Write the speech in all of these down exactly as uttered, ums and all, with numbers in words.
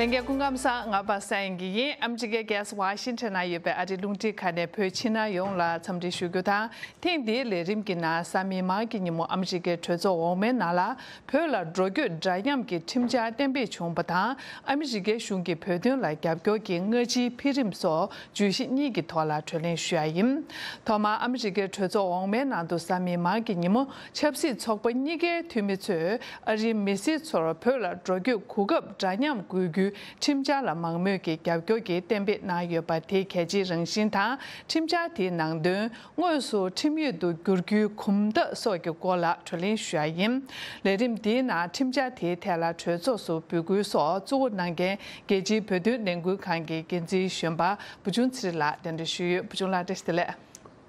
ལྷན་རྒྱས་སྐུ་ཁམས་བཟང་། ང་པ་སངས་ཡིན་གྱི་ཡིན། ཨ་མི་རི་ཀའི་རྒྱལ་ས་ཝ་ཤིང་ཊོན་ན་ཡོད་པའི་ཨ་རིའི་རླུང་འཕྲིན་ཁང་ནས་བོད་ཕྱི་ནང་ཡོངས་ལ་འཚམས་འདྲི་ཞུ་རྒྱུ་དང་། ཐེངས་འདིའི་ལས་རིམ་གྱི་ནང་གཟའ་མིག་དམར་གྱི་ཉིན་མོ་ཨ་མི་རི་ཀའི་གྲོས་ཚོགས་འོག་མའི་ནང་ལ་བོད་ལ་འགྲོ་སྐྱོད་འདྲ་མཉམ་གྱི་ཁྲིམས་འཆར་གཏན་འབེབས་བྱུང་བ་དང་། ཨ་མི་རི་ཀའི་གཞུང་གིས་བོད་དོན་ལ་རྒྱབ་སྐྱོར་གྱི་སྔ་ཕྱིའི་འཕེལ་རིམ་སོགས་བརྗོད་གཞི་གཉིས་ཀྱི་ཐོག་ལ་གྲོས་གླེང་ཞུ་ཡ་ཡིན། ཐོག་མར་ཨ་མི་རི་ཀའི་གྲོས་ཚོགས་འོག་མའི་ནང་དུ་གཟའ་མིག་དམར་གྱི་ཉིན་མོ་ཆབ་སྲིད་ཚོགས་པ་གཉིས་ཀའི་འཐུས་མི་ཚོས་ཨ་རིའི་མི་སེར་ཚོར་བོད་ལ་འགྲོ་སྐྱོད་གོ་སྐབས་འདྲ་མཉམ་དགོས་རྒྱུའི་ཁྲིམས་འཆར་ལ་མང་མོས་ཀྱིས་རྒྱབ་སྐྱོར་གྱིས་གཏན་འབེབས་གནང་ཡོད་པ་དེའི་གལ་ཆེའི་རང་བཞིན་དང་། ཁྲིམས་འཆར་དེའི་ནང་དོན་དངོས་སུ་ཁྲིམས་ཡིག་ཏུ་བསྒྱུར་རྒྱུའི་གོམ་སྟབས་སོགས་ཀྱི་སྐོར་ལ་གྲོས་གླེང་ཞུ་ཡ་ཡིན། ལས་རིམ་འདིའི་ནང་ཁྲིམས་འཆར་དེའི་ཐད་ལ་གྲོས་ཚོགས་སུ་འབོད་སྐུལ་སོགས་གཙོ་བོ་གནང་མཁན་རྒྱལ་སྤྱིའི་བོད་དོན་ལས་འགུལ་ཁང་གི་འགན་འཛིན་གཞོན་པ་བུ་ཆུང་ཚེ་རིང་ལགས་གདན་འདྲེན་ཞུས་ཡོད། བུ་ཆུང་ལགས་བཀྲ་ཤིས་བདེ་ལེགས།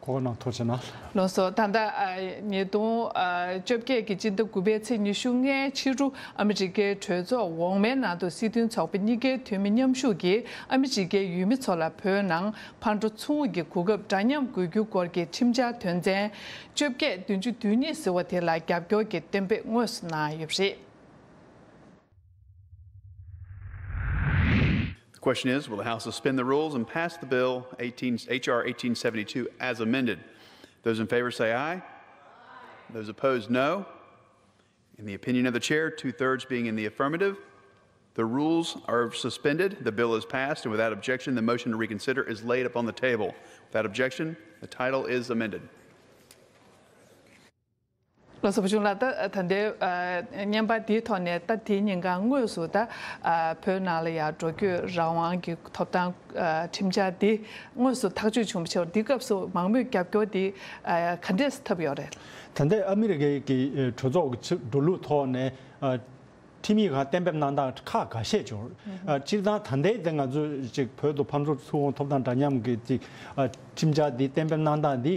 གོ་སྐབས་གནང་ཐུགས་རྗེ་ཆེ་གནང་། ལགས་སོ། ད་ལྟ་ཨ་ཉིས་སྟོང་ཨ་བཅོ་བརྒྱད་ཀྱི་སྤྱི་ཟླ་དགུ་པའི་ཚེས་ཉི་ཤུ་ལྔའི་ཕྱི་དྲོ་ཨ་མི་རི་ཀའི་གྲོས་ཚོགས་འོག་མའི་ནང་དུ་སྲིད་དོན་ཚོགས་པ་གཉིས་ཀའི་འཐུས་མི་མཉམ་ཞུགས་ཀྱིས་ཨ་མི་རི་ཀའི་ཡུལ་མི་ཚོ་ལ་བོད་ནང་ཕར་འགྲོ་ཚུར་འོང་གི་གོ་སྐབས་འདྲ་མཉམ་དགོས་རྒྱུ་སྐོར་གྱི་ཁྲིམས་འཆར་དོན་ཚན་བཅོ་བརྒྱད་བདུན་ཅུ་དོན་གཉིས་ཟེར་བ་དེ་ལ་རྒྱབ་སྐྱོར་གྱི་གཏན་འབེབས་དངོས་སུ་གནང་ཡོད་པ་རེད། The question is, will the House suspend the rules and pass the bill eighteen, H R eighteen seventy-two as amended? Those in favor say aye. Those opposed, no. In the opinion of the chair, two-thirds being in the affirmative, the rules are suspended, the bill is passed, and without objection, the motion to reconsider is laid upon the table. Without objection, the title is amended. ལགས་སོ། བུ་ཆུང་ལགས། ད་ད་ལྟའི་ཨ་བརྙན་པར་འདིའི་ཐོག་ནས་ད་དེའི་ཉིན་གང་དངོས་སུ་ད་ཨ་བོད་ནང་ལ་ཡང་འགྲོ་སྐྱོད་རང་དབང་གི་ཐོབ་ཐང་ཨ་ཁྲིམས་འཆར་འདི་དངོས་སུ་ཐག་གཅོད་བྱུང་བ་བྱས་པ་འདི་སྐབས་སུ་མང་མོས་རྒྱབ་སྐྱོར་འདི་ཨ་ག་འདྲས་ཐོབ་ཡོད་རེད། ད་ལྟའི་ཨ་མི་རི་ཀའི་གི་གྲོས་ཚོགས་ཀྱི་འགྲོ་ལུགས་ཐོག་ནས་ཨ་ཁྲིམས་ཡིག་ཁག་གཏན་འབེབས་གནང་སྟངས་ཁག་འགའ་ཤས་ཡོད། ཨ་སྤྱིར་བཏང་ད་ལྟའི་དེ་ང་ཚོས་ཅིག་བོད་དུ་ཕར་འགྲོ་ཚུར་འོང་ཐོབ་ཐང་འདྲ་མཉམ་གྱི་ཅིག་ཨ་ཁྲིམས་འཆར་འདི་གཏན་འབེབས་གནང་སྟངས་འདི་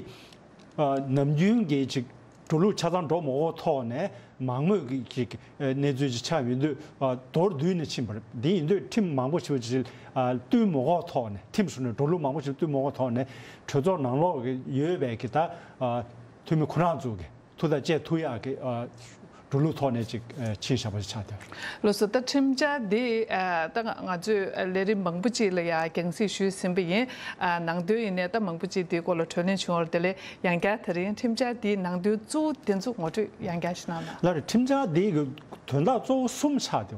ཨ་ནམ་རྒྱུན་གྱི་ཅིག་འགྲོ་ལུགས་ཆ་ཚང་འགྲོ་མ་འོང་ཐོག་ནས་མང་མོས་ཀྱི་ཅིག་གནས་ཚུལ་ཅིག་ཆགས་ཡོད་དུས་ཨ་མདོར་བསྡུས་ནས་ཕྱིན་པ་རེད། འདི་ཡིན་དུས་ཁྲིམས་མང་པོ་ཞིག་ཅིག་ཨ་བསྟུན་མ་དགོས་ཐོག་ནས་ཁྲིམས་སུ་ནས་འགྲོ་ལུགས་མང་པོ་ཞིག་བསྟུན་མ་དགོས་ཐོག་ནས་གྲོས་ཚོགས་ནང་ལོགས་ཀྱི་ཡོད་པའི་གི་ད་ཨ་འཐུས་མི་ཁོ་རང་ཚོ་གི་ཐུགས་ཐག་བཅད་ཐུབ་ཡག་གི་ཨ་འགྲོ་ལུགས་ཐོག་ནས་ཅིག་ཨ་ཕྱིན་བཞག་པ་ཞིག་ཆགས་ཏེ། ལགས་སོ། ད་ཁྲིམས་འཆར་འདི་ཨ་ད་ང་ཚོས་ལས་རིམ་མང་པོ་ཅིག་ལ་ཡང་རྒྱང་སྲིང་ཞུས་ཟིན་པ་ཡིན། ཨ་ནང་དོན་ཡིན་ནའི་ད་མང་པོ་ཅིག་འདིའི་སྐོར་ལ་གྲོས་གླེང་བྱུང་བ་རེད། དེ་ལས་ཡང་བསྐྱར་ད་རིང་ཁྲིམས་འཆར་འདིའི་ནང་དོན་གཙོ་བོ་དེ་ཚོ་ངོ་སྤྲོད་ཡང་བསྐྱར་ཞིག་གནང་དང་། ལགས་རེད། ཁྲིམས་འཆར་འདི་གི་དོན་དག་གཙོ་བོ་གསུམ་ཆགས་ཏེ།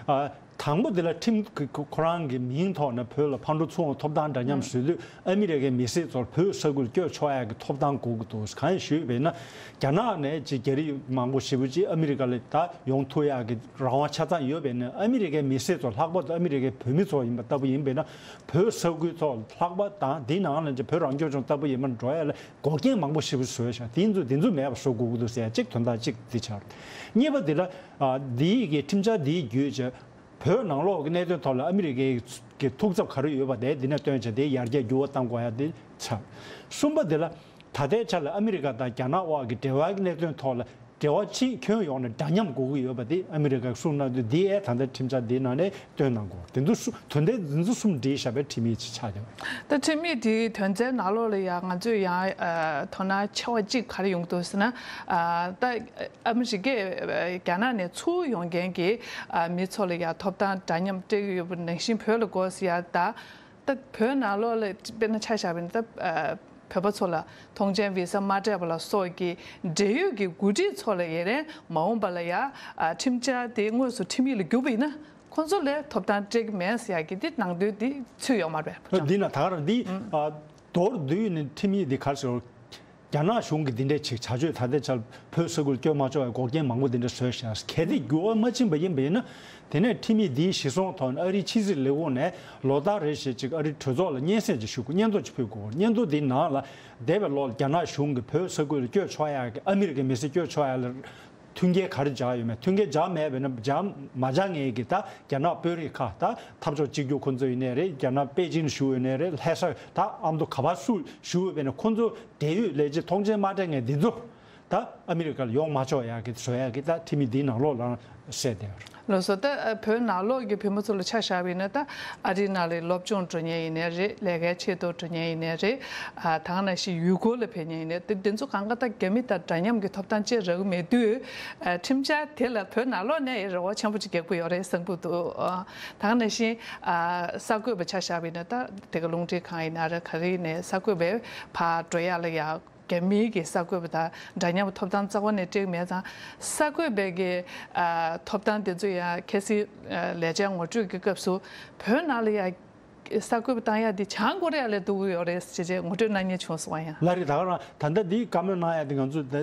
ཨ་དང་པོ་དེ་ལ་ཁྲིམས་ཀྱི་ཁོ་རང་གི་མིང་ཐོག་ནས་བོད་ལ་ཕར་འགྲོ་ཚུར་འོང་ཐོབ་ཐང་འདྲ་མཉམ་བཟོས་དུས་ཨ་མི་རི་ཀའི་མི་སེར་ཚོར་བོད་ས་ཁུལ་སྐྱོད་ཆོག་ཡག་གི་ཐོབ་ཐང་དགོས་ཀྱི་འདུག་གང་ཡིན་ཞུས་པས་ན། རྒྱ་ནག་ནས་ཅིག་རྒྱ་རིགས་མང་པོ་ཞེ་པོ་ཅིག་ཨ་མི་རི་ཀ་ལ་ད་ཡོང་ཐུབ་ཡག་གི་རང་དབང་ཆ་ཚང་ཡོད་པས་ན། ཨ་མི་རི་ཀའི་མི་སེར་ཚོ་ལྷག་པར་དུ་ཨ་མི་རི་ཀའི་བོད་མི་ཚོ་ཡིན་པ་ལྟ་བུ་ཡིན་པས་ན། བོད་ས་ཁུལ་ཚོ་ལྷག་པར་དང་དེའི་ནང་ལ་ཅིག་བོད་རང་སྐྱོང་ལྗོངས་ལྟ་བུ་ཡིན་པར་འགྲོ་ཡ་ལ་འགོག་རྐྱེན་མང་པོ་ཞེ་པོ་བཟོས་ཤག་དེ་ཚོ་དེ་ཚོ་མེད་པ་བཟོ་དགོས་ཀྱི་འདུག་ཟེར་ཡ་གཅིག་དོན་དག་གཅིག་འདི་ཆགས། གཉིས་པ་འདི་ལ་ཨ་འདིའི་གི་ཁྲིམས་འཆར་འདིའི་བརྒྱུད་བྱས། བོད་ནང་ལོགས་ཀྱི་གནད་དོན་ཐོག་ལ་ཨ་མི་རི་ཀའི་གི་ཐུགས་འཚབ་ག་རེ་ཡོད་པ་དེ་འདི་ནས་བཏོན་བྱས་དེ་ཡར་རྒྱས་འགྱུར་བ་གཏང་དགོས་ཡ་དེ་ཆགས། གསུམ་པ་འདི་ལ་ད་ལྟའི་ཆ་ལ་ཨ་མི་རི་ཀ་དང་རྒྱ་ནག་དབར་གྱི་འབྲེལ་བ་གི་གནད་དོན་ཐོག་ལ་འབྲེལ་བ་ཕྱིན་ཁྱོན་ཡོངས་ནས་འདྲ་མཉམ་དགོས་ཀྱི་ཡོད་པ་དེ་ཨ་མི་རི་ཀས་གསུངས་གནང་དུས་འདི་ཨེ་ད་ལྟ་ཁྲིམས་འཆར་འདིའི་ནང་ནས་བཏོན་གནང་དགོས། དེ་ཚོ་གསུ་དོན་ཚན་འདི་ཚོ་གསུམ་བསྒྲིལ་བཞག་པའི་ཁྲིམས་ཡིག་ཅིག་ཆགས་ཡོད། ད་ཁྲིམས་ཡིག་འདིའི་དོན་ཚན་ནང་ལོགས་ལ་ཡང་ང་ཚོས་ཡང་ཨ་དོ་སྣང་ཆེ་བ་གཅིག་ག་རེ་ཡོང་གི་འདུག་ཟེར་ན། ཨ་ད་ཨ་མི་རི་ཀས་རྒྱ་ནག་ནས་ཚུར་ཡོང་མཁན་གྱི་ཨ་མི་ཚོ་ལ་ཡང་ཐོབ་ཐང་འདྲ་མཉམ་སྤྲད་ཀྱི་ཡོད་པ་ནང་བཞིན་བོད་ལ་དགོས་ཟེར་ཡ་ད། ད་བོད་ནང་ལོགས་ལ་དཔེར་ན་ཆ་བཞག་པ་ཡིན་ན་ད་ཨ་བོད་པ་ཚོ་ལ་ཐོངས་མཆན་བི་ས་མ་སྤྲད་པ་ལ་སོགས་ཀྱི་འབྲེལ་ཡོད་ཀྱི་འགོ་ཁྲིད་ཚོ་ལ་ཡ་རན་མ་འོངས་པ་ལ་ཡ་ཨ་ཁྲིམས་འཆར་དེ་དངོས་སུ་ཁྲིམས་ཡིག་ལ་བསྒྱུར་བ་ཡིན་ན་ཁོང་ཚོ་ལ་ཐོབ་ཐང་སྤྲད་ཀྱི་མེད་ཟེར་ཡ་གི་དེ་ནང་དོན་དེ་ཚུད་ཡོད་མ་རེད་པ། འདི་ན་ད་ག་རང་འདི་ཨ་མདོར་བསྡུས་ནས་ཁྲིམས་ཡིག་འདི་ག་རེ་ཟེར། རྒྱ་ནག་གཞུང་གིས་འདི་འདྲའི་ཅིག་བྱ་སྤྱོད་ད་ལྟའི་ཆར་བོད་ས་ཁུལ་སྐྱོད་མ་ཆོག་པའི་འགོག་རྐྱེན་མང་པོ་འདི་འདྲ་བཟོས་ཤག་གལ་ཏེ་འགྱུར་བ་མ་ཕྱིན་པ་ཡིན་པ་ཡིན་ན། དེ་ནས་ཁྲིམས་ཡིག་འདིའི་གཞི་བཟུང་ཐོག་ནས་ཨ་རིའི་ཕྱི་སྲིད་ལས་ཁུངས་ནས་ལོ་ལྟར་རེ་བཞིན་ཅིག་ཨ་རིའི་གྲོས་ཚོགས་ལ་སྙན་སེང་ཅིག་ཞུ་དགོས། སྙན་ཐོ་ཅིག་ཕུལ་དགོས། སྙན་ཐོ་འདིའི་ནང་ལ་འདས་པའི་ལོར་རྒྱ་ནག་གཞུང་གིས་བོད་ས་ཁུལ་ལ་སྐྱོད་ཆོག་ཡག་གི་ཨ་མི་རི་ཀའི་མི་སེར་སྐྱོད་ཆོག་ཡག་ལ་མཐུན་རྐྱེན་ག་རེ་སྦྱར་ཡོད་མེད། མཐུན་རྐྱེན་སྦྱར་མེད་པས་ན་སྦྱར་མ་སྦྱར་མཁན་གྱི་ད་རྒྱ་ནག་དཔོན་རིགས་ཁག་ད་འཐབ་ཕྱོགས་གཅིག་གྱུར་ཁོང་ཚོ་ཡིན་ནའི་རེད། རྒྱ་ནག་པེ་ཅིན་བཞུགས་ཡོད་ནའི་རེད། ལྷ་ས་ད་ཨ་མདོ་ག་པར་སུ་བཞུགས་ཡོད་པས་ན་ཁོང་ཚོ་འབྲེལ་ཡོད་ལས་བྱེད་ཐོངས་མཆན་མ་སྤྲད་མཁན་འདི་ཚོ་ ད་ཨ་མི་རི་ཀ་ལ་ཡོང་མ་ཆོག་ཡག་གི་བཟོ་ཡག་གི་ད་ཁྲིམས་ཡིག་འདིའི་ནང་ལོགས་ལ་གསལ་བསྡད་ཡོད་རེད། ལགས་སོ། ད་བོད་ནང་ལོགས་ཀྱི་བོད་མི་ཚོ་ལ་ཆ་བཞག་པ་ཡིན་ན། ད་ཨ་རིའི་ནང་ལ་སློབ་སྦྱོང་འགྲོ་མཁན་ཡིན་ནའི་རེད། ལས་ཀའི་ཆེད་དུ་འགྲོ་མཁན་ཡིན་ནའི་རེད། ཨ་ད་ག་ནང་བཞིན་ཡུལ་སྐོར་ལ་ཕེབས་མཁན་ཡིན་ནའི་དེ་དེ་ཚོ་གང་ག་ད་རྒྱ་མི་དང་འདྲ་མཉམ་གྱི་ཐོབ་ཐང་ཅིག་རག་གི་མེད་དུས། ཨ་ཁྲིམས་འཆར་དེ་ལ་བོད་ནང་ལོགས་ནས་རེ་བ་ཆེན་པོ་ཅིག་རྒྱག་གི་ཡོད་རེད་བསམ་གྱི་འདུག་ཨ་ད་ག་ནང་བཞིན་ཨ་གསར་འགོད་པ་ཆ་བཞག་པ་ཡིན་ན། ད་དེ་ག་རླུང་འཕྲིན་ཁང་ཡིན་ན་རེད། ག་རེ་ཡིན་ནའི་གསར་འགོད་པས་ཕར་འགྲོ་ཡག་ལ་ཡ། རྒྱ་མིའི་གི་གསར་འགོད་པ་དང་འདྲ་མཉམ་ཐོབ་ཐང་རྩ་བ་ནས་སྤྲད་མེད་ཙང་། གསར་འགོད་པའི་གི་ཨ་ཐོབ་ཐང་དེ་ཚོ་ཡང་གལ་སྲིད་ཨ་ལས་བྱ་ངོ་སྤྲོད་ཀྱི་སྐབས་སུ་བོད་ནང་ལ་ཡང་གསར་འགོད་པ་བཏང་ཡག་དེ་བྱང་ཀོ་རི་ཡ་ལས་སྡུག་གི་ཡོད་རེད་ཅེས་ཅེས་ངོ་སྤྲོད་གནང་མཁན་བྱུང་སོང་བ་ཡང་། ལགས་རེད། ད་ག་རང་ད་ལྟ་འདི་བཀའ་མོལ་གནང་ཡག་དེ་ང་ཚོ་ད་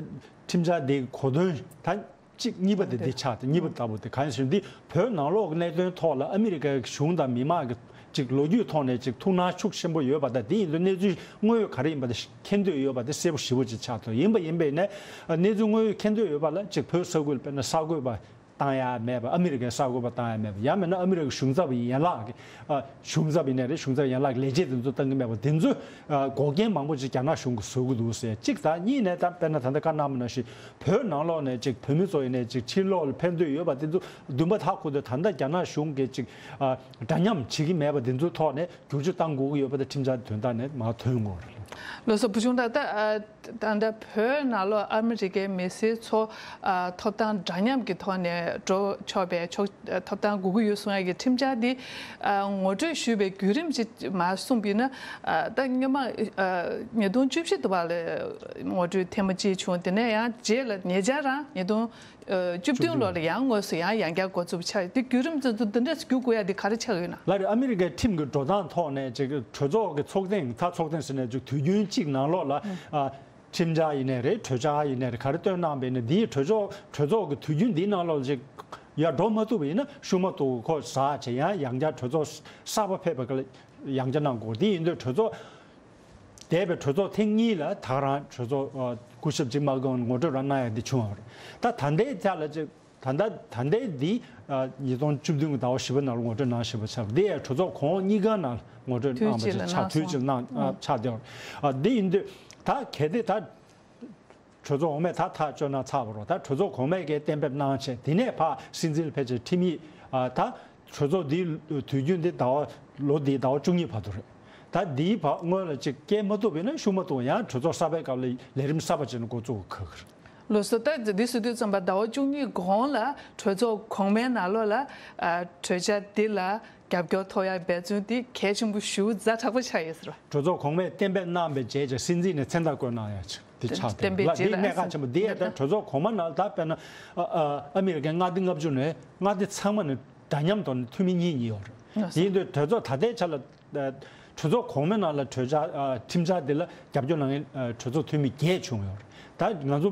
ཁྲིམས་འཆར་འདི་གོ་དོན་ད། གཅིག་གཉིས་པ་དེ་འདི་ཆགས་ཏེ། གཉིས་པ་ལྟ་བུ་དེ་གང་ཡིན་ཟེར་ན། འདི་བོད་ནང་ལོགས་ཀྱི་གནད་དོན་ཐོག་ལ་ཨ་མི་རི་ཀའི་གཞུང་དང་མི་མང་གི་ཅིག་ལོ་རྒྱུས་ཐོག་ནས་ཅིག་ཐུགས་སྣང་ཤུགས་ཆེན་པོ་ཡོད་པ་དང་། དེ་ཡིན་དུས་གནས་ཚུལ་དངོས་ཡོད་ག་རེ་ཡིན་པ་དེ་མཁྱེན་འདོད་ཡོད་པ་དེ་གསལ་པོ་ཞེ་པོ་ཅིག་ཆགས་ཐུབ། ཡིན་པ་ཡིན་པ་ཡིན་ནའི་གནས་ཚུལ་དངོས་ཡོད་མཁྱེན་འདོད་ཡོད་པ་ལ་ཅིག་བོད་ས་ཁུལ་དཔེར་ན་གསར་འགོད་པ་བཏང་ཡ་མེད་པ། ཨ་མི་རི་ཀའི་གསར་འགོད་པ་བཏང་ཡ་མེད་པ། ཡང་མིན་ན་ཨ་མི་རི་ཀའི་གཞུང་ཚབ་ཡན་ལག་གི་ཨ་གཞུང་ཚབ་ཡིན་ནའི་རེད། གཞུང་ཚབ་ཡན་ལག་གི་ལས་བྱེད་དེ་ཚོ་བཏང་གི་མེད་པ། དེ་ཚོ་ཨ་འགོག་རྐྱེན་མང་པོ་ཅིག་རྒྱ་ནག་གཞུང་གིས་བཟོ་གི་འདུག་ཟེར་གཅིག་དང་། གཉིས་ནས་ད་དཔེར་ན་ད་ལྟ་བཀའ་གནང་བ་ནང་བཞིན་བོད་ནང་ལོགས་ནས་ཅིག་བོད་མི་ཚོ་ཡིན་ནའི་ཅིག་ཕྱིར་ལོག་ལ་ཕེབས་འདོད་ཡོད་པ་དེ་ཚོ་འདུན་པ་མཐའ་འཁོར་དུ་ད་ལྟ་རྒྱ་ནག་གཞུང་གིས་ཅིག་ཨ་འདྲ་མཉམ་བྱེད་ཀྱི་མེད་པ་དེ་ཚོའི་ཐོག་ནས་བསྒྱུར་བཅོས་གཏང་དགོས་ཀྱི་ཡོད་པ་དེ་ཁྲིམས་འཆར་དོན་དག་ནས་མར་ཐོན་དགོས་རེད། ལགས་སོ། བུ་ཆུང་ལགས། ད་ཨ་ད་ལྟ་བོད་ནང་ལོགས་ཨ་མི་རི་ཀའི་མི་སེར་ཚོ་ཨ་ཐོབ་ཐང་འདྲ་མཉམ་གྱི་ཐོག་ནས་འགྲོ་ཆོག་པའི་ཆོག་ཨ་ཐོབ་ཐང་དགོས་ཀྱི་ཡོད་གསུང་ཡག་གི་ཁྲིམས་འཆར་འདི་ཨ་ངོ་སྤྲོད་ཞུས་པའི་བརྒྱུད་རིམ་ཅིག་མར་གསུངས་པ་ཡིན་ན། ཨ་ད་སྔོན་མ་ཨ་ཉིས་སྟོང་བཅུ་བཞི་དུ་བ་ལ་ངོ་སྤྲོད་ཐེངས་མ་གཅིག་བྱུང་། དེ་ནས་ཡང་རྗེས་ལ་ཉེ་ཆར་རང་ཉིས་སྟོང་ཨ་བཅུ་བདུན་ལོ་ལ་ཡང་དངོས་སུ་ཡང་ཡང་བསྐྱར་འགོ་བཙུགས་ཆགས། དེ་བརྒྱུད་རིམ་ཚོ་འདི་འདྲ་བརྒྱུད་དགོས་ཡ་དེ་ག་རེ་ཆགས་ཡོད་ན། ལགས་རེད། ཨ་མི་རི་ཀའི་ཁྲིམས་ཀྱི་འགྲོ་སྟངས་ཐོག་ནས་ཅིག་གྲོས་ཚོགས་ཀྱི་ཚོགས་ཐེངས། ད་ཚོགས་ཐེངས་ཟེར་ནས་ཅིག་དུས་རྒྱུན་གཅིག་ནང་ལོགས་ལ་ཨ་ཁྲིམས་འཆར་ཡིན་ནའི་རེད། གྲོས་འཆར་ཡིན་ནའི་རེད། ག་རེ་བཏོན་གནང་བས་ན། འདིའི་གྲོས་ཚོགས་གྲོས་ཚོགས་ཀྱི་དུས་རྒྱུན་འདིའི་ནང་ལོགས་ལ་ཅིག་ཡར་འགྲོ་མ་ཐུབ་པ་ཡིན་ན་ཤུགས་མ་ཐུབ་ཁོ་ཟ་བྱས། ཡང་ཡང་བསྐྱར་གྲོས་ཚོགས་གསར་པ་ཕེབས་པ་ག་ལ་ཡང་བསྐྱར་གནང་དགོས། དེ་ཡིན་དུས་གྲོས་ཚོགས་འདས་པའི་གྲོས་ཚོགས་ཐེངས་གཉིས་ལ་ད་ག་རང་གྲོས་ཚོགས་ཨ་སྐུ་ཞབས་ཇིམ་མ་ཀེ་ཝན་ངོ་སྤྲོད་རང་གནང་ཡ་འདི་བྱུང་བ་རེད། ད་ད་ལྟའི་ཆ་ལ་ཅིག་ད་ལྟ་ད་ལྟའི་འདི་ཨ་ཉིས་སྟོང་བཅུ་བདུན་གྱི་ཟླ་བ་བཞི་པ་ནང་ལ་ངོ་སྤྲོད་གནང་བཞིན་པ་ཆགས། འདི་ཡང་གྲོས་ཚོགས་གོང་འོག་གཉིས་ཀ་ནང་ངོ་སྤྲོད་དུས་གནང་བ་གཅིག་ལ་ཅིག་ཆགས། གནང་དུས་སོང་། གཅིག་ལ་གནང་ཨ་ཆགས་བསྡད་ཡོད་རེད། ཨ་འདི་ཡིན་དུས་ད་གལ་ཏེ་ད་གྲོས་ཚོགས་འོག་མས་ད་ཐག་གཅོད་གནང་ཚར་བ་རེད། ད་གྲོས་ཚོགས་གོང་མས་ཀྱིས་གཏན་འབེབས་གནང་བྱས། དེ་ནས་ཕར་སྲིད་འཛིན་ལ་ཕལ་ཆེར་ཁྲིམས་ཡིག་ཨ་ད་གྲོས་ཚོགས་འདིའི་དུས་རྒྱུན་འདི་ཟླ་བ་ལོ་འདིའི་ཟླ་བ་བཅུ་གཉིས་བར་དུ་རེད། ད་འདིའི་བར་སྔོན་ལ་ཅིག་སྐྱེལ་མ་ཐུབ་པ་ཡིན་ན་ཤུགས་མ་ཐུབ་ཡང་གྲོས་ཚོགས་གསར་པའི་སྐབས་ལ་ལས་རིམ་གསར་པ་ཅིག་ནས་འགོ་བཙུགས་དགོས་ཀྱི་རེད། ལགས་སོ། ད་འདི་ཟེར་དུས་ཙམ་པ་ཟླ་བ་བཅུ་གཉིས་གོང་ལ་གྲོས་ཚོགས་གོང་མའི་ནང་ལོགས་ལ་ཨ་གྲོས་འཆར་འདི་ལ་རྒྱབ་སྐྱོར་ཐོབ་ཡ་འབད་བརྩོན་འདི་གལ་ཆེན་པོ་ཞེ་པོ་ཛ་དྲག་པོ་ཆགས་ཡོད་ཟེར་བ། གྲོས་ཚོགས་གོང་མས་གཏན་འབེབས་གནང་བའི་རྗེས་ཀྱི་སྲིད་འཛིན་ནས་མཚན་རྟགས་བཀོད་གནང་ཡ་ཅིག་འདི་ཆགས་འདུག་གཏན་འབེབས་ལ་རྗེས་འདི་ལ་གནད་འགག་ཆེན་པོ་འདི་ཡ། ད་གྲོས་ཚོགས་གོང་མ་ནང་ལ་ད་དཔེར་ན་ཨ་ཨ་ཨ་མི་རི་ཀའི་མངའ་སྡེ་ལྔ་བཅུ་ནས་མངའ་སྡེ་ཚང་མ་ནས་འདྲ་མཉམ་ཐོག་ནས་འཐུས་མི་གཉིས་གཉིས་ཡོད་རེད། ཡིན་དུས་གྲོས་ཚོགས་ད་ལྟའི་ཆ་ལ་ཨ་གྲོས་ཚོགས་གོང་མའི་ནང་ལ་གྲོས་འཆར་ཨ་ཁྲིམས་འཆར་འདི་ལ་རྒྱབ་སྐྱོར་གནང་མཁན་ཨ་གྲོས་ཚོགས་འཐུས་མི་བརྒྱད་བྱུང་ཡོད་རེད། ད་ང་ཚོ་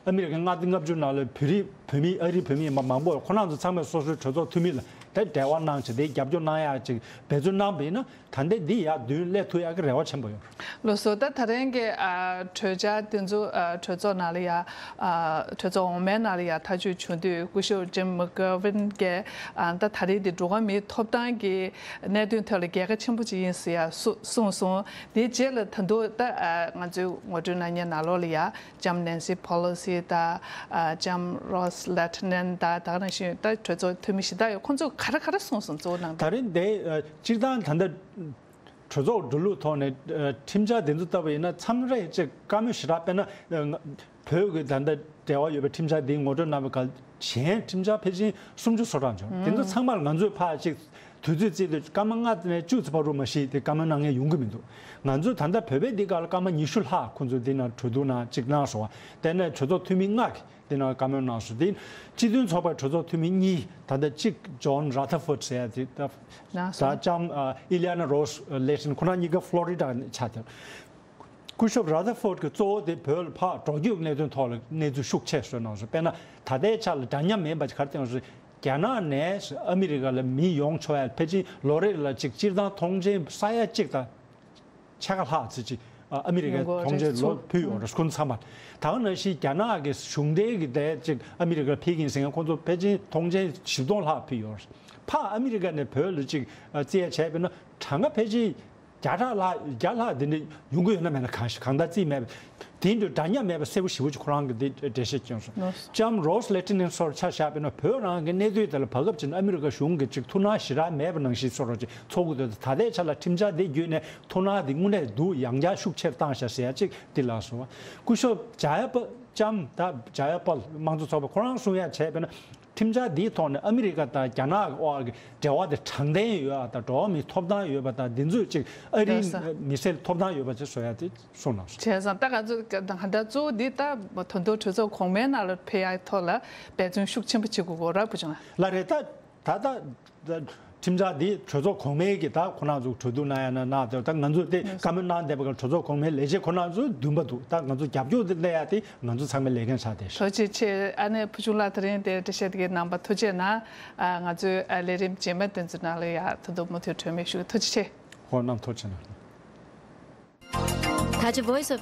ཨ་མི་རི་ཀའི་མངའ་སྡེ་ལྔ་བཅུ་ནང་ལ་བོད་རིགས་བོད་མི་ཨ་རི་བོད་མི་མ་མང་པོ་ཁོ་རང་ཚོ་ཚང་མས་སོ་སོའི་གྲོས་ཚོགས་འཐུས་མི་ལ་དེ་འབྲེལ་བ་གནང་བྱས་དེ་རྒྱབ་སྐྱོར་གནང་ཡག་ཅིག་འབད་བརྩོན་གནང་བ་ཡིན་ན། ད་ལྟའི་འདི་ཡར་མདུན་སླེབས་ཐུབ་ཡག་གི་རེ་བ་ཆེན་པོ་ཡོད། ལགས་སོ། ད་ད་རིང་གི་ཨ་གྲོས་འཆར་དེ་ཚོ་ཨ་གྲོས་ཚོགས་ནང་ལ་ཡ་ཨ་གྲོས་ཚོགས་འོག་མའི་ནང་ལ་ཡ་ཐག་གཅོད་བྱུང་དུས་སྐུ་ཞབས་ཇིམ་མེག་གྷེ་ཝིན་གྱིས་ཨ་ད་ད་རེས་འདི་འགྲོ་བ་མིའི་ཐོབ་ཐང་གི་གནད་དོན་ཐད་ལ་རྒྱལ་ཁ་ཆེན་པོ་ཅིག་ཡིན་ཟེར་ཡ་གསུ་གསུངས་སོང་། དེའི་རྗེས་ལ་ད་དུང་ད་ཨ་ང་ཚོའི་ངོ་སྤྲོད་གནང་མཁན་ནང་ལོགས་ལ་ཡ་ལྕམ་ནེན་སི་པེ་ལོ་སི་དང་ཨ་ལྕམ་རོས་ལེབ་ཊི་ནན་དང་། ད་ག་ནང་བཞིན་ད་གྲོས་ཚོགས་འཐུས་མི་གཞན་དག་ཡོད། ཁོང་ཚོས་ག་རེ་ག་རེ་གསུངས་སོང་། གཙོ་བོ་ནང་དོན། ད་རེས་འདི་ཨ་སྤྱིར་བཏང་ད་ལྟ་གྲོས་ཚོགས་འགྲོ་ལུགས་ཐོག་ནས་ཨ་ཁྲིམས་འཆར་དེ་ཚོ་ལྟ་བུ་ཡིན་ན་མཚམས་རེ་ཅིག་བཀའ་མོལ་ཞེ་དྲག་དཔེར་ན་ཨ་བོད་ཀྱི་ད་ལྟ་འབྲེལ་བ་ཡོད་པའི་ཁྲིམས་འཆར་འདི་ངོ་སྤྲོད་གནང་བའི་སྐབས་གཞན་ཁྲིམས་འཆར་ཕལ་ཆེར་སུམ་ཅུ་སོ་གྲངས་བྱུང་། དེ་ཚོ་ཚང་མར་ང་ཚོས་ཕར་ཅིག་དུས་ཚོད་བརྩིས་ཏེ་སྐར་མ་ལྔ་ནས་བཅུ་ཙམ་བར་དུ་མ་གཞི་དེ་བཀའ་མོལ་གནང་མཁན་ཡོང་གི་མི་འདུག་ང་ཚོས་ད་ལྟ་བོད་པའི་འདི་སྐབས་ལ་སྐར་མ་ཉི་ཤུ་ལྷག་ཁོང་ཚོས་འདི་ནང་གྲོས་བསྡུར་ནང་ཅིག་གནང་སོང་བ། དེ་ནས་གྲོས་ཚོགས་འཐུས་མི་ལྔ་གིས་འདི་ནང་བཀའ་མོལ་གནང་སོང་། དེ་སྤྱི་མཐུན་ཚོགས་པའི་གྲོས་ཚོགས་འཐུས་མི་གཉིས། ད་ལྟ་གཅིག་ཇོན་ར་ཐར་ཕོར་ཟེར་ཡ་དེ་ད་གནང་སོང་། ད་ལྕམ་ཨ་ཨི་ལི་ཡ་ན་རོས་ལེབ་ཊི་ནན་ཁོ་རང་གཉིས་ཀ་ཕློ་རི་ཌ་ནས་ཆགས་ཏེ། སྐུ་ཞབས་ར་ཐར་ཕོར་གྱིས་གཙོ་བོ་དེ་བོད་ལ་ཕར་འགྲོ་སྐྱོད་གནད་དོན་ཐོག་ལ་གནས་ཚུལ་ཤུགས་ཆེ་བཟོས་གནང་སོང་། དཔེར་ན་ད་ལྟའི་ཆ་ལ་འདྲ་མཉམ་མིན་པ་ག་རེ་བསྟན་སོང་། རྒྱ་ནག་ནས་ཨ་མི་རི་ཀ་ལ་མི་ཡོང་ཆོག་ཡ་ཕལ་ཆེར་ལོ་རེ་ལ་ཅིག་སྤྱིར་བཏང་ཐོངས་མཆན་ས་ཡ་གཅིག་དང་ཕྱེད་ཀ་ལྷག་ཙམ་ཅིག་ཨ་མི་རི་ཀའི་ཡོང་གི་ཐོངས་མཆན་རེད། ལོ་ཕུལ་ཡོད་རེད། ཁོང་ཚང་མ། ད་ག་ནང་བཞིན་རྒྱ་ནག་གི་གཞུང་འབྲེལ་གྱི་དེ་ཅིག་ཨ་མི་རི་ཀར་ཕེབས་ཀྱིན་ཟེར་མཁན་ཁོང་ཚོ་ཕལ་ཆེར་ཐོངས་མཆན་བཞི་སྟོང་ལྷག་ཕུལ་ཡོད་རེད། ཕར་ཨ་མི་རི་ཀ་ནས་བོད་ལ་ཅིག་ཨ་བརྩི་ཡ་བྱས་པ་ཡིན་ན་གྲངས་ཀ་ཕལ་ཆེར་བརྒྱ་ཕྲག་ལྷག་བརྒྱ་ལྷག་དེ་འདྲ་ཡོང་གི་ཡོད་ན་མེད་ན་གང་ཞིག་གང་ལྟར་བརྩིས་མེད་པ། དེ་འདྲ་འདྲ་མཉམ་མེད་པ་གསལ་པོ་ཞེ་པོ་ཅིག་ཁོ་རང་གིས་འདི་འགྲེལ་བཤད་བསྐྱོན་སོང་། ལགས་སོ། ལྕམ་རོས་ལེ་ཊི་ནན་སོགས་ཆ་བཞག་པ་ཡིན་ན་བོད་རང་གི་གནས་སྡོད་དེ་ལ་བར་སྐབས་ཅིག་ཨ་མི་རི་ཀ་གཞུང་གིས་ཅིག་ཐུགས་སྣང་ཞེ་དྲག་མེད་པ་ནང་བཞིན་བཟོ་འདྲ་ཅིག་ཚོར་གྱི་འདུག་ད་ལྟའི་ཆ་ལ་ཁྲིམས་འཆར་འདི་བརྒྱུད་ནས་ཐུགས་སྣང་འདི་དངོས་གནས་འདུག་ཡང་བསྐྱར་ཤུགས་ཆེར་བཏང་བཞག་ཟེར་ཡ་ཅིག་འདི་ལགས་སོ། སྐུ་ཞབས་ཇ་ཡ་པ་ལྕམ་ད་ཇ་ཡ་པལ་དམངས་གཙོ་ཚོགས་པ་ཁོ་རང་གསུང་ཡ་བྱས་པ་ཡིན་ན། ཁྲིམས་འཆར་འདིའི་ཐོག་ནས་ཨ་མི་རི་ཀ་དང་རྒྱ་ནག་གི་དབར་གྱི་འབྲེལ་བ་དེ་དྲང་བདེན་ཡོད་པ་དང་། འགྲོ་བ་མིའི་ཐོབ་ཐང་ཡོད་པ་དང་། འདི་ཚོས་ཅིག་ཨ་རིའི་ལགས་སོ། མི་སེར་ཐོབ་ཐང་ཡོད་པ་ཅིག་བཟོ་ཡ་དེ་གསུངས་གནང་སོང་། བྱས་ཙང་ད་ང་ཚོ་ག་ད་ག་ད་གཙོ་བོ་འདི་ད་ད་དུང་གྲོས་ཚོགས་གོང་མའི་ནང་ལ་ཕེབས་ཡ་ཐོག་ལ་འབད་བརྩོན་ཤུགས་ཆེན་པོ་བྱེད་དགོས་ཀྱི་རེད་བུ་ཆུང་ལགས། ལགས་རེད། ད་ད་ད་ད་ཁྲིམས་འཆར་འདི་གྲོས་ཚོགས་གོང་མའི་གི་ད་ཁོ་རང་ཚོ་གྲོས་བསྡུར་གནང་ཡ་ན་གནང་། དེ་ད་ང་ཚོ་དེ་བཀའ་མོལ་གནང་བསྡད་པ་གི་གྲོས་ཚོགས་གོང་མའི་ལས་བྱེད་ཁོ་རང་ཚོ་འདུན་པ་འདུག་ད་ང་ཚོ་རྒྱབ་སྐྱོར་དེ་སླེབས་ཡ་དེ་ང་ཚོ་ཚང་མའི་ལས་འགན་ཆགས་བསྡད་ཤག། ཐུགས་རྗེ་ཆེ། ཨ་ནེ་བུ་ཆུང་ལགས་དེ་རིང་དེ་འགྲེལ་བཤད་དེ་གའི་གནང་བ་ཐུགས་རྗེ་གནང་། ཨ་ང་ཚོའི་ཨ་ལས་རིམ་རྗེས་མ་དེ་ཚོའི་ནང་ལ་ཡ་ད་དུང་མུ་མཐུད་གྲོས་མོལ་ཞུ། ཐུགས་རྗེ་ཆེ། ཧོ་རྣམ་ཐོར་ཆེ་ན། ད་ཅི་Voice of